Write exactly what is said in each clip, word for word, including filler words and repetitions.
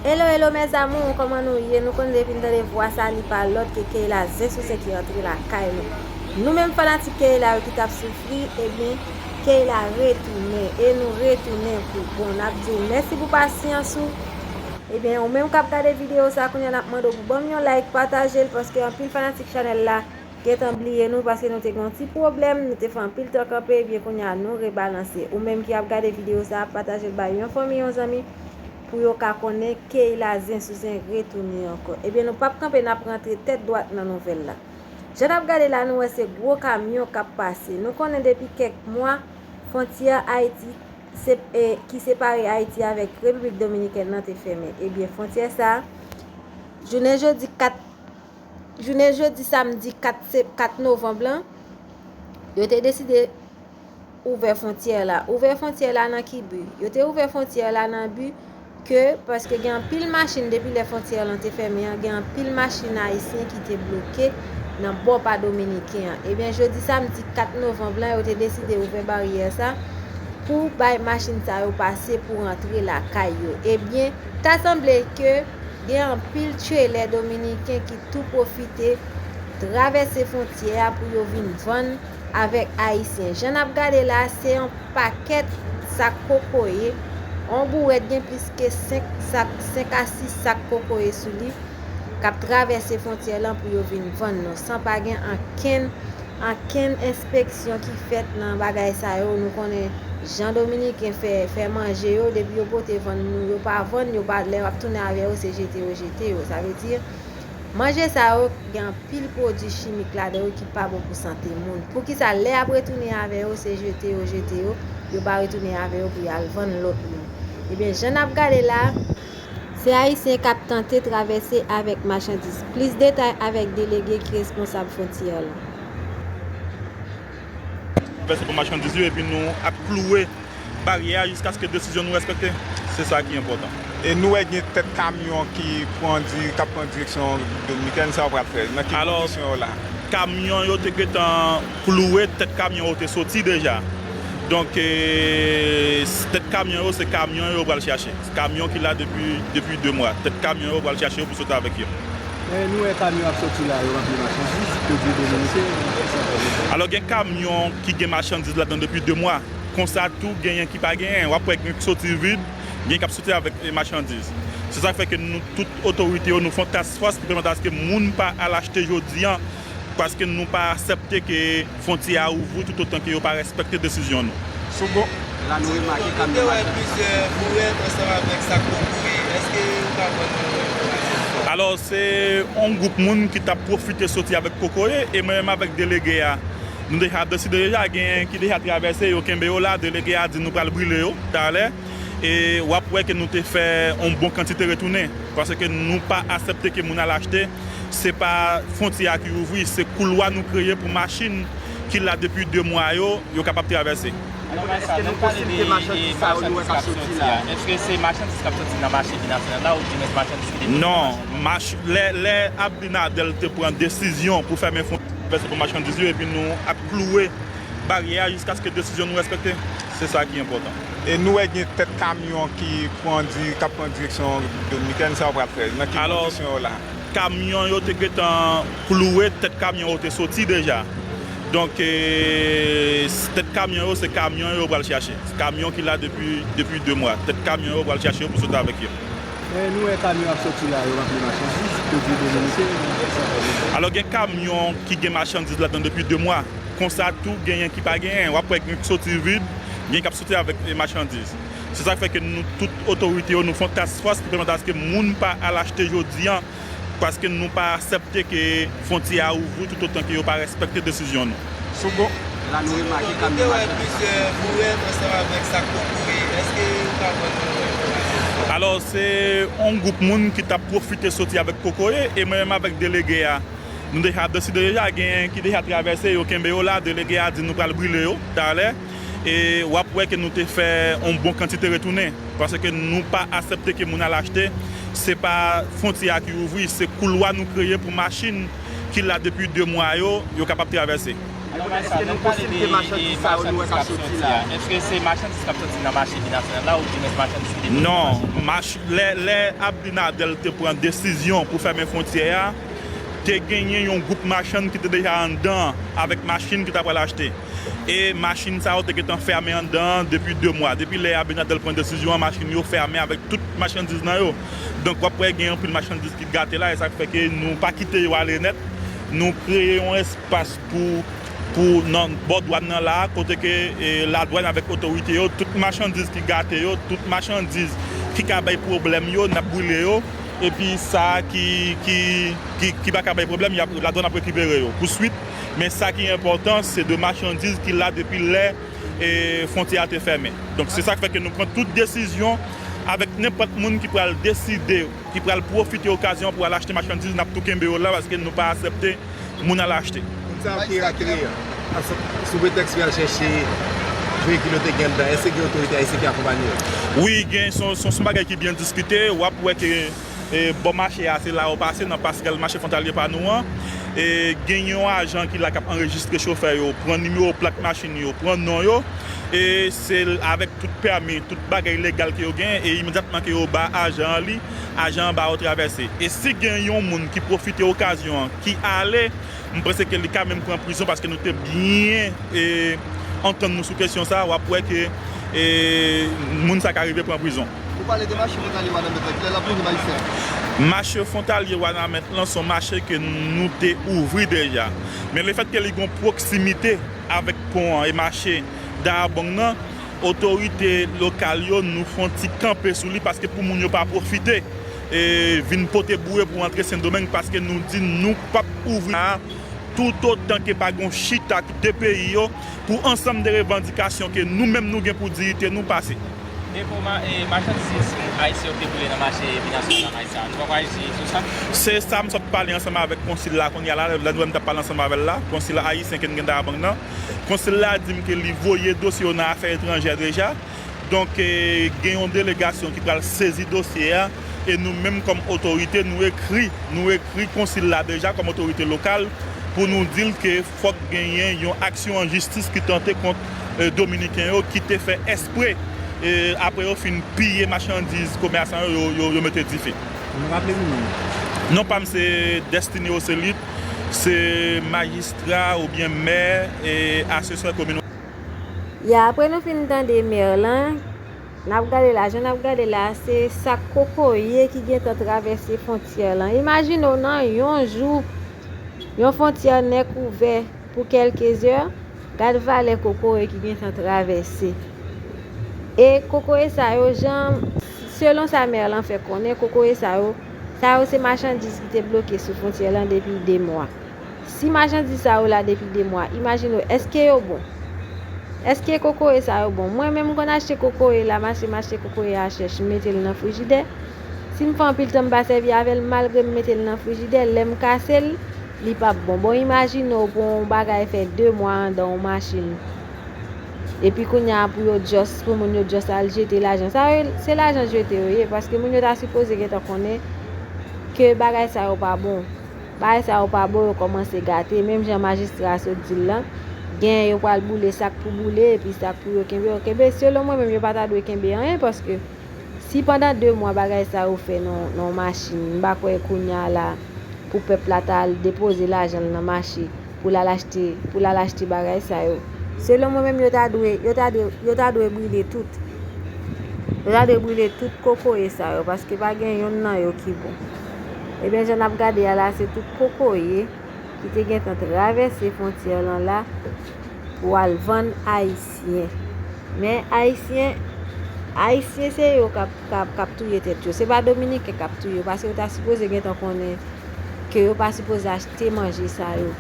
Hello, hello mes amours, kòman nou ye? Nou konn depi n tande vwa sa, li pa lòt ke Keyla Zen sou zen ki rantre lakay nou. Nou menm fanatik Keyla yo ki t ap soufri, ebyen, Keyla retounen. E nou retounen pou bon. N ap di w mèsi pou pasyans ou. Ebyen, ou menm k ap gade videyo sa, kounye a n ap mande w pou ban m yon like, pataje l, paske anpil fanatik chanèl la gentan bliye nou, paske nou te gen yon ti pwoblèm, nou te fè anpil tan kanpe, ebyen, kounye a nou rebalanse. Ou menm ki ap gade videyo sa, pataje l bay yon fanmi, yon zanmi, pou yo ka konnen Keyla Zen sou zen retounen ankò. Ebyen, nou p ap kanpe, n ap rantre tèt dwat nan nouvèl la. Jan n ap gade la, nou wè se gwo kamyon k ap pase. Nou konnen depi kèk mwa, fwontyè Ayiti, se, e, ki separe Ayiti avèk Repiblik Dominikèn nan te fèmen. Ebyen, fwontyè sa a, jounen jodi kat, jounen jodi samdi kat se-, kat novanm lan, yo te deside ouvè fwontyè la. Ouvè fwontyè la nan ki bi? Yo te ouvè fwontyè la nan bi ke, paske gen anpil machin depi lè fwontyè lan te fèmen an, gen anpil machin ayisyen ki te bloke nan bò pa dominiken an. Ebyen, jodi samdi kat novanm lan, yo te deside ouvè baryè sa pou bay machin sa yo pase pou rantre lakay yo. Ebyen, ta sanble ke gen anpil trelè dominiken ki tou pwofite travèse fwontyè a pou yo vin vann avèk Ayisyen. Jan n ap gade la, se yon pakèt sak kokoye. On bourèt gen plis ke senk sak, senk a sis sak kokoye sou li, k ap travèse fwontyè lan pou yo vin vann nou, san pa gen ankenn, ankenn enspeksyon ki fèt nan bagay sa yo. Nou konnen jan dominiken fè, fè manje yo, depi yo pote vann nou, yo pa vann, yo pa, lè y ap tounen avè yo, se jete yo jete yo. Sa vle di, manje sa yo gen anpil pwodui chimik ladan yo ki pa bon pou sante moun. Poukisa lè y ap retounen avè yo, se jete yo jete yo, yo pa retounen avè yo pou y al vann lòt moun? Ebyen, jan n ap gade la, se Ayisyen k ap tante travèse avèk machandiz. Plis detay avèk delege ki responsab fwontyè lan. Travèse pou machandiz yo, epi nou ap kloure baryè a jiskaske desizyon nou respekte. Se sa ki enpòtan. E nou wè gen tèt kamyon ki pran di-, k ap pran direksyon Repiblik Dominikèn, sa w pral fè? Nan ki kondisyon yo la? Kamyon yo te gentan kloure, tèt kamyon yo te soti deja. Donk, e, s-, tèt kamyon yo, se kamyon yo pral chache. Kamyon ki la depi, depi de mwa. Tèt kamyon yo pral chache yo pou sot avèk yo. Men nou wè kamyon ap soti la, yo ranpli machandiz, pwodui dominiken. Alò, gen kamyon ki gen machandiz ladan depi de mwa. Konsa tou, genyen ki pa genyen. W ap wè gen k soti vid, gen k ap soti avèk, e, machandiz. Se sa k fè ke nou, tout otorite yo, nou fè yon task force ki pèmèt aske moun pa al achte jodi an, paske nou pa aksepte ke fwontyè a ouvri toutotan ke yo pa respekte desizyon nou. Sou bon. La nou remake kamyon. Nou te wè plizyè bourèt ansanm avèk sak kokoye. Èske ou ka ban nou enfòmasyon sou sa? Alò, se yon gwoup moun ki t ap pwofite soti avèk kokoye, e mwen menm avèk delege a, nou deja deside deja, genyen ki deja travèse, yo kenbe yo la, delege a di nou pral brile yo talè. E w ap wè ke nou te fè yon bon kantite retounen, paske nou pa aksepte ke moun al achte. Se pa fwontyè a ki ouvri, se koulwa nou kreye pou machin ki la depi de mwa yo, yo kapab travèse. Alò, èske gen posiblite machandiz sa yo nou wè k ap soti la? Èske se machandiz k ap soti nan mache binasyonal la, oubyen se machandiz ki depoze nan mache? Non, mach-, lè, lè Abinader te pran desizyon pou fèmen fwontyè pou machandiz yo, epi nou ap kloure baryè a jiskaske desizyon nou respekte. Se sa ki enpòtan. E nou wè gen tèt kamyon ki pran di-, k ap pran direksyon Repiblik Dominikèn, sa w pral fè? Nan ki kondisyon yo la? Kamyon yo te gentan kloure, tèt kamyon yo te soti deja. Donk, e, s-, tèt kamyon yo, se kamyon yo pral chache. Kamyon ki la depi, depi de mwa. Tèt kamyon yo pral chache yo pou sot avèk yo. Men nou wè kamyon ap soti la, yo ranpli machandiz, pwodui dominiken. Alò, gen kamyon ki gen machandiz ladan depi de mwa. Konsa tou, genyen ki pa genyen. W ap wè gen k soti vid, gen k ap soti avèk, e, machandiz. Se sa k fè ke nou, tout otorite yo, nou fè yon task force ki pèmèt aske moun pa al achte jodi an, paske nou pa aksepte ke fwontyè a ouvri toutotan ke yo pa respekte desizyon nou. Sou bon. La nou remake kamyon. Nou te wè plizyè bourèt ansanm avèk sak kokoye. Èske ou ka ban nou enfòmasyon sou sa? Alò, se yon gwoup moun ki t ap pwofite soti avèk kokoye, e mwen menm avèk delege a, nou deja deside deja, genyen ki deja travèse, yo kenbe yo la, delege a di nou pral brile yo talè. E w ap wè ke nou te fè yon bon kantite retounen, paske nou pa aksepte ke moun al achte. Se pa fwontyè a ki ouvri, se koulwa nou kreye pou machin ki la depi de mwa yo, yo kapab travèse. Alò, Maïssa, lè n pale de, de machandiz sa yo nou wè k ap soti la, èske se machandiz k ap soti nan mache binasyonal la oubyen se machandiz ki depoze nan mache? Non, mach, lè, lè Abinader te pran desizyon pou fèmen fwontyè a, te genyen yon gwoup machann ki te deja anndan an avèk machin ki ta pral achte. E machin sa yo te gentan fèmen anndan an depi de mwa. Depi lè Abinader pran desizyon an, machin yo fèmen avèk tout machandiz nan yo. Donk, w ap wè gen anpil machandiz ki gate la, e sa k fè ke nou pa kite yo ale nèt. Nou kreye yon espas pou, pou nan bò dwàn nan la, kote ke, e, ladwàn avèk otorite yo, tout machandiz ki gate yo, tout machandiz ki ka bay pwoblèm yo, n ap brile yo. Epi sa ki, ki, ki, ki pa ka bay pwoblèm, y ap, ladwàn ap rekipere yo. Pou swit, men sa ki enpòtan, se de machandiz ki la depi lè, e, fwontyè a te fèmen. Donk, se sa k fè ke nou pran tout desizyon avèk nenpòt moun ki pral deside, ki pral pwofite okazyon pou al achte machandiz, n ap tou kenbe yo la, paske nou pa aksepte moun al achte. Moun sa yo ki rate a, sou pretèks yo al chèche veyikil yo te gen anndan, èske gen otorite ayisyen ki akonpanye yo? Wi, gen, se yon, se yon, se yon bagay ki byen diskite. W ap wè ke, e, bò mache a, se la yo pase, nan pasrèl mache fwontalye pa nou an. E, gen yon ajan ki la k ap anrejistre chofè yo, pran nimewo plak machin yo, pran non yo. E se avèk tout pèmi, tout bagay legal ke yo gen, e imedyatman ke yo ba ajan an li, ajan an ba yo travèse. E si gen yon moun ki pwofite okazyon an, ki ale, m panse ke li ka menm pran prizon paske nou te byen, e, antann nou sou kesyon sa, w ap wè ke, e, moun sa ka rive pran prizon. Ou pale de mache fwontalye Wanament lan, kilè l ap louvri, Maïssa? Mache fwontalye Wanament lan se yon mache ke nou te ouvri deja. Men lefètke li gen yon pwoksimite avèk pon an e mache Dayabong nan, otorite lokal yo, nou fè yon ti kanpe sou li paske pou moun yo pa pwofite, e, vin pote boure pou antre Sendomeng, paske nou di nou p ap ouvri a toutotan ke pa gen yon chita de peyi yo pou ansanm de revandikasyon ke nou menm nou gen pou diyite nou pase. Depo ma-, e, machandiz ayisyen yo te boule nan mache binasyonal la, Maïssa, nou pa pral aji sou sa? Se sa m sot pale ansanm avèk konsil la kounye a la, lè nou wè m t ap pale ansanm avè l la, konsil ayisyen ke n gen Dayabong nan. Konsil la di m ke li voye dosye yo nan afè etranjè deja. Donk, e, gen yon delegasyon ki pral sezi dosye a, e nou menm kòm otorite, nou ekri, nou ekri konsil la deja kòm otorite lokal pou nou di l ke fòk genyen yon aksyon an jistis ki tante kont, e, Dominiken yo ki te fè espre, e, apre yo fin piye machandiz komèsan yo, yo, yo, yo mete dife. Nou raple nou non? Non pa m se Destiné Océlite, se majistra oubyen mè e asesè komin. Ya, apre nou fin tande mè lan, n ap gade la, jan n ap gade la, se sak kokoye ki gentan travèse fwontyè lan. Imajine w nan yon jou, yon fwontyè nèk ouvè pou kèlke zè, gad valè kokoye ki gentan travèse. E kokoye sa yo, jan, selon sa mè lan fè konnen, kokoye sa yo, sa yo se machandiz ki te bloke sou fwontyè lan depi de mwa. Si machandiz sa yo la depi de mwa, imajine w, èske yo bon? Èske kokoye sa yo bon? Mwen menm, m konn achte kokoye la, m achte, m achte kokoye a chèch, m mete l nan frijidè. Si m fè anpil tan m pa sèvi avè l, malgre m mete l nan frijidè, lè m kase l, li p ap bon. Bon, imajine w pou yon bagay fè de mwa anndan yon machin. Epi kounye a pou yo just, pou moun yo just al jete lajan. Sa yo, se lajan jete yo ye, paske moun yo ta sipoze gentan konnen ke bagay sa yo pa bon. Bagay sa yo pa bon, yo kòmanse gate. Menm jan majistra a sot di l lan, genyen yo pral boule sa k pou boule, epi sa k pou yo kenbe, yo kenbe. Selon mwen menm, yo pa ta dwe kenbe anyen, paske si pandan de mwa bagay sa yo fè nan, nan yon machin, m pa kwè kounye a la pou pèp la ta al depoze lajan l nan mache pou l al achte, pou l al achte bagay sa yo. Selon mwen menm, yo ta dwe, yo ta dwe, yo ta dwe brile tout. Yo ta dwe brile tout kokoye sa yo, paske pa gen yonn nan yo ki bon. Ebyen, jan n ap gade a la, se tout kokoye ki te gentan travèse fwontyè lan la pou al vann Ayisyen. Men Ayisyen, Ayisyen se yo k ap, k ap, k ap touye tèt yo. Se pa Dominiken k ap touye yo, paske yo ta sipoze gentan konnen ke yo pa sipoze achte manje sa yo.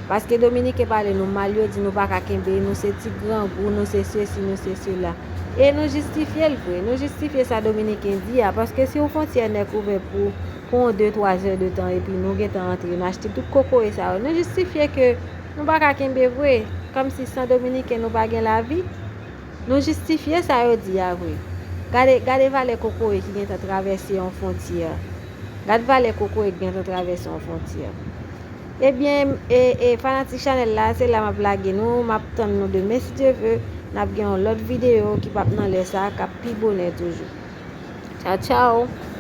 Paske Dominiken pale nou mal, yo di nou pa ka kenbe, nou se ti grangou, nou se sesi, nou se sela. E nou jistifye l vre, nou jistifye sa Dominiken di a, paske si yon fwontyè nèk ouvè pou, pou yon de, twa zè de tan, epi nou gentan antre, n achte tout kokoye sa yo, nou jistifye ke nou pa ka kenbe vre, kòmsi san Dominiken nou pa gen lavi. Nou jistifye sa yo di a vre. Gade, gade valè kokoye ki gentan travèse yon fwontyè. Gad valè kokoye k gentan travèse yon fwontyè. Ebyen, e, e, fanatik chanèl la, se la m ap lage nou. M ap tann nou demen, si Dye ve. N ap gen yon lòt videyo ki p ap nan lè sa, k ap pi bonè toujou. Tchaw, tchaw!